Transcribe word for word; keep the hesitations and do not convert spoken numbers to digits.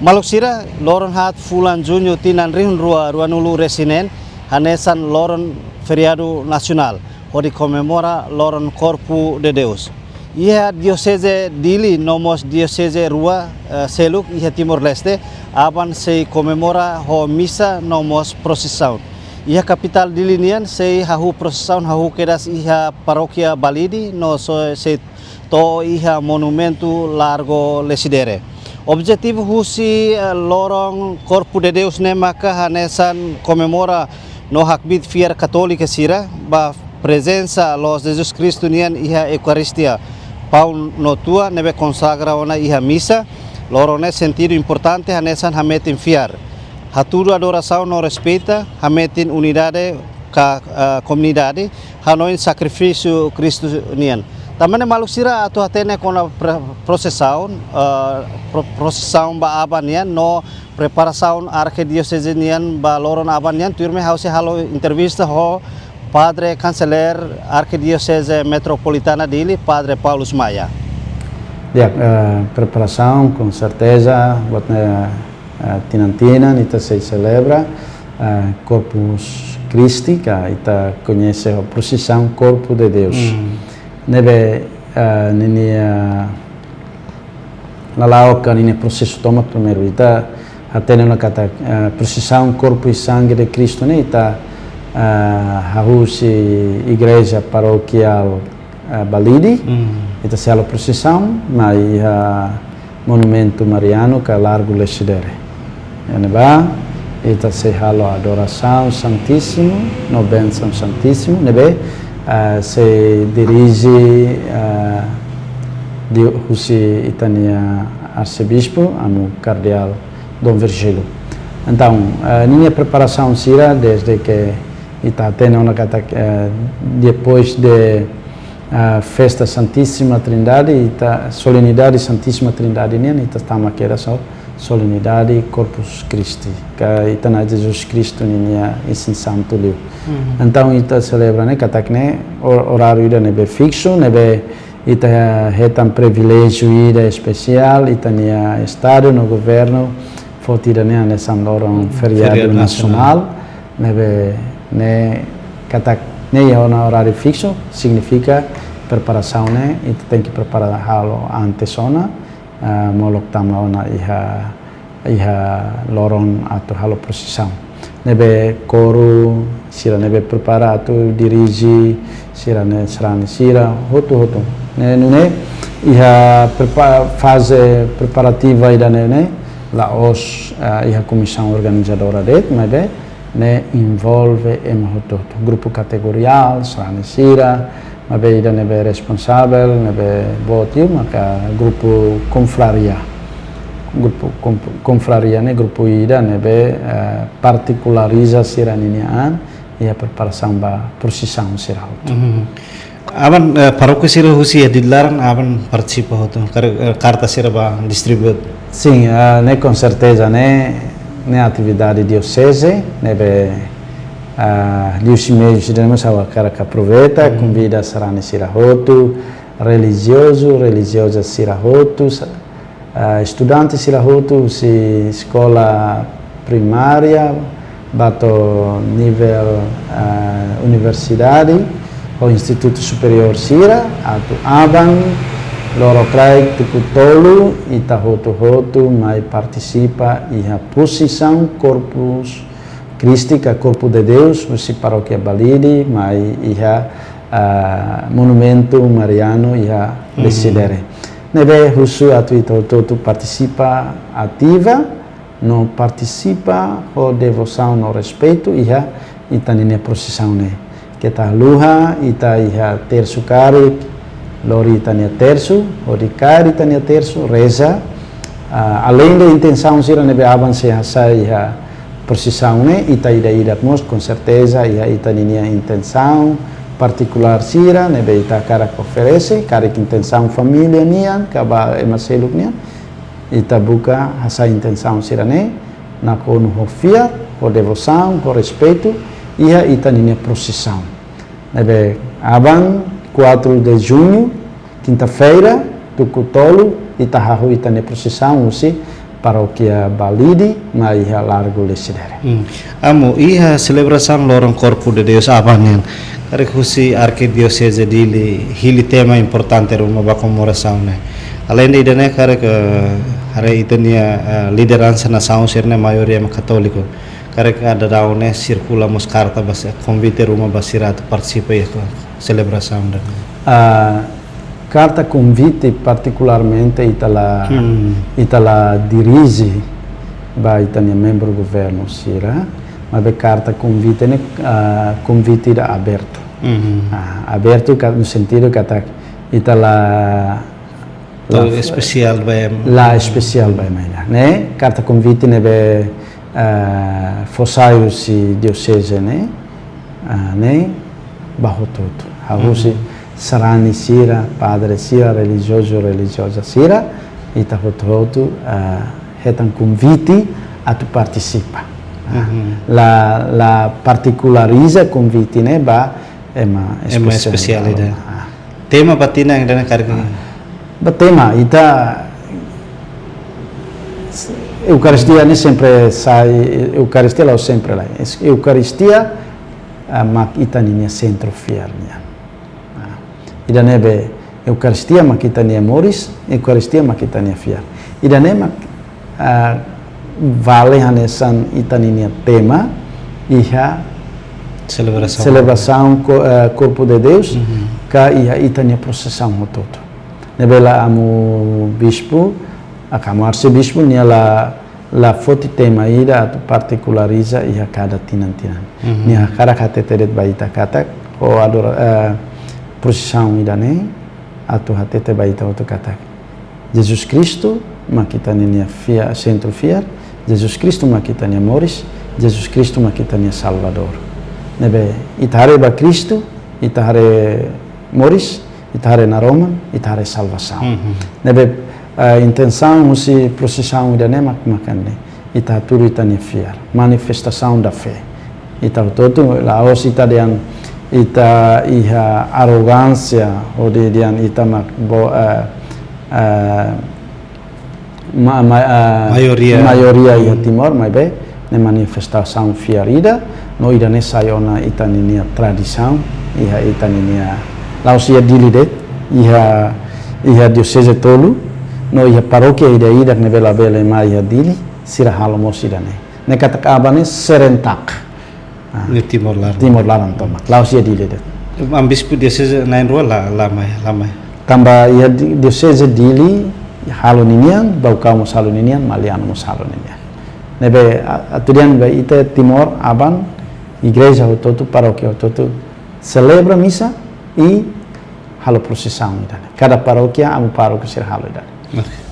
Maluk sira, loron haat fulan Juñu tinan rihun rua ruanulu resin neen, hanesan loron feriadu nasionál, hodi komemora loron Corpo de Deus. Iha dioseze Dili no mós dioseze rua, eh, seluk iha Timor-Leste, aban sei komemora ho misa no mós prosisaun. Iha kapitál Dili nian sei hahú prosisaun hahú kedas iha parókia Balide no so sei to'o iha monumentu Largo Lecidere. Objetivu husi, eh, loron Corpo de Deus ne'e maka hanesan komemora no hakbiit fiar katólika sira ba prezensa loos Jesus Kristu nian iha Eukaristia, paun no tua ne'ebé konsagra ona iha misa. Loron ne'e sentidu importante hanesan hametin fiar, hatudu adorasaun no respeita, hametin unidade ka, eh, komunidade, hanoin sakrifísiu Kristu nian. Tanba ne'e maluk sira atu hatene kona-ba pro-, prosisaun, eh, pro-, prosisaun ba aban nian no preparasaun Arkidioseze nian ba loron aban nian, tuirmai ha'u sei halo entrevista ho Padre Kanselér Arkidioseze Metropolitana Dili, Padre Paulus Maia. Ya, eh, preparasaun, com certeza, buat ne'e, eh, tinan-tinan ita sei selebra, eh, Corpus Christi, ka ita koñese ho prosisaun Corpo de Deus. Mm. Ne'ebé, eh, ninia lala'ok ka ninia prosesu tomak primeiru ita hatene ona katak, eh, prosisaun Corpo e Sangue de Cristo ne'e ita, eh, hahú husi igreja parokiál, eh, Balide. Mm. Ita sei halo prosisaun mai iha Monumentu Mariano ka Largo Lecidere. Iha ne'ebá, ita sei halo adorasaun Santísimu no bensaun Santísimu, ne'ebé, ah, sei dirije, ah, husi ita-nia arsebispu, amu Kardeál Dom Virgílio. Entaun, ah, ninia preparasaun sira, desde ke ita hatene ona katak, eh, depois de, ah, festa Santísima Trindade, ita, solenidade Santísima Trindade nian, ita tama kedas ho solenidade Corpus Christi, ka ita-nia Jesus Kristu ninia isin santu liu. Mhm. Entaun, ita selebra ne'e, katak ne'e, o-, oráriu ida ne'ebé fiksu, ne'ebé ita hetan priviléjiu ida espesiál, ita-nia Estadu no governu foti ida ne'e hanesan loron, mm, feriadu, feriadu nasionál, nasionál. Ne'ebé ne'e katak ne'e iha ona oráriu fiksu, signifika preparasaun ne'e, ita tenke prepara halo antes ona, ah, molok tama ona iha, iha loron atu halo prosisaun. Ne'ebé koru sira ne'ebé prepara atu dirije sira-ne'e sarani sira hotu-hotu. Ne'e nune'e iha prepa-, faze preparativa ida-ne'e ne'e la'ós, ah, iha komisaun organizadora de'it, maibé ne'e envolve ema hotu-hotu. Grupu kategoriál, sarani sira, maibé ida ne'ebé responsavel, ne'ebé boot liu maka grupu konfraria. Grupu konf-, konfraria ne'e grupu ida ne'ebé, eh, partikulariza sira-ninia an iha preparasaun ba prosisaun sira hotu. Mhm. Aban, eh, parókia sira husi iha Dili laran aban partisipa hotu, kar-, eh, karta sira ba distribui? Sin, eh, ne'e com certeza ne'e, ne'e atividade dioseze, ne'ebé, ah, liuhusi meius ida-ne'e mós ha'u hakarak aproveita, mm, konvida sarani sira hotu, relijiozu, relijioza sira hotu, sa-, ah, estudante sira hotu husi eskola primária, ba to'o nivel, ah, universidade, ho institutu superiór sira, atu aban, lorokraik tuku tolu, ita hotu-hotu mai partisipa iha prosisaun Corpus Christi ka Corpo de Deus, husi parókia Balide, mai iha, ah, Monumentu Mariano iha, mhm, Lecidere. Ne'ebé husu atu ita hotu-hotu partisipa ativa, no partisipa ho devosaun no respeitu iha ita-ninia prosisaun ne'e. Keta haluha, ita iha tersu karik, lori ita-nia tersu, hodi kaer ita-nia tersu, reza. Ah, aleinde intensaun sira ne'ebé aban sei hasai iha prosisaun ne'e, ita ida-idak mós, com certeza, iha ita-ninia intensaun partikulár sira ne'ebé ita hakarak oferese, karik intensaun família nian, ka ba ema seluk nian. Ita buka hasai intensaun sira-ne'e, nakonu ho fiar, ho devosaun, ho respeitu, iha ita-ninia prosisaun. Ne'ebé aban, quatro de junho, kinta-feira, tuku tolu, ita hahú ita-nia prosisaun husi parókia Balide, mai iha Largo Lecidere. Hmm. Amu, iha selebrasaun loron Corpo de Deus aban nian, karik husi Arkidioseze Dili hili tema importante ruma ba komemorasaun ne'e. Além de ida-ne'e, karik, eh, haree ita-nia, eh, lideransa nasaun sira-ne'e maioria mak katóliku. Karik ida-ne'e sirkula mós karta ba sira, konvite ruma ba sira atu partisipa iha selebrasaun ida-ne'e. Ah, karta konvite partikularmente ita la, hmm, ita la dirije ba ita-nia membru governu sira, maibé karta konvite ne'e, ah, konvite ida abertu. Mhm. Ah, abertu ka, no sentidu katak ita la, la, tau espesiál ba ema. La espesiál ba ema ida, ne'e? Karta konvite ne'ebé, ah, fó sai husi dioseze ne'e, ah, ne'e ba hotu-hotu. Hahú husi, mhm, sarani sira, padre sira, relijiozu, relijioza sira, ita hotu-hotu, ah, hetan konvite atu partisipa. Ah, mhm, la, la partikulariza konvite ne'e ba ema, ema espesiál, espesiál ida. Ah. Tema ba tinan ida-ne'e karik? Ah. Ba tema, ita, Eukaristia ne'e sempre sai, Eukaristia la'ós sempre lai. Es-, Eukaristia, ah, mak ita-nia sentru fiar nian. Ah, ida-ne'ebé Eukaristia mak ita-nia moris, Eukaristia mak ita-nia fiar. Ida-ne'e mak, ah, vale hanesan ita-nia tema iha selebrasaun, selebrasaun ko-, eh, Corpo de Deus, mhm, ka iha ita-nia prosesaun hotu-hotu. Ne'ebé la amu bispu, ah, ka amu arsebispu, nia la, la foti tema ida atu partikulariza iha kada tinan-tinan. Mhm. Nia hakarak hatete de'it ba ita katak, ho adora-, eh, prosesaun ida-ne'e, atu hatete ba ita hotu katak Jesus Kristu mak ita-nia fiar, sentru fiar, Jesus Kristu mak ita-nia moris, Jesus Kristu mak ita-nia Salvadór. Ne'ebé ita haree ba Kristu, ita haree moris, ita haree naroman, ita haree salvasaun. Mhm. Ne'ebé, eh, intensaun husi prosesaun ida-ne'e mak, mak ne'e. Ita hatudu ita-nia fiar, manifestação da fé. Ita hotu-hotu, la'ós ita dehan, ita iha arogánsia, hodi dehan ita mak bo-, eh, eh, ma-, ma-, eh, maioria, maioria iha, hmm, Timor, maibé ne'e manifestasaun fiar ida, no ida-ne'e sai ona ita-nia tradisaun, iha ita-nia, la'ós iha Dili de'it, iha, iha dioseze tolu, no iha parókia ida-idak ne'ebé labele mai iha Dili, sira halo mós ida-ne'e. Ne'e katak aban ne'e serentak. Ah. Ne'e Timor laran. Timor laran tomak. La'ós iha Dili de'it. Amu bispu dioseze na'in-rua la, la mai, la mai. Tanba iha di-, dioseze Dili halo ninian, Baucau mós halo ninian, Maliana mós halo ninian. Ne'ebé, a-, atu dehan ba ita Timor aban, igreja hotu-hotu, parókia hotu-hotu, selebra misa i halo prosesaun ida-ne'e. Kada parókia, amu pároku sira halo ida-ne'e. Oke.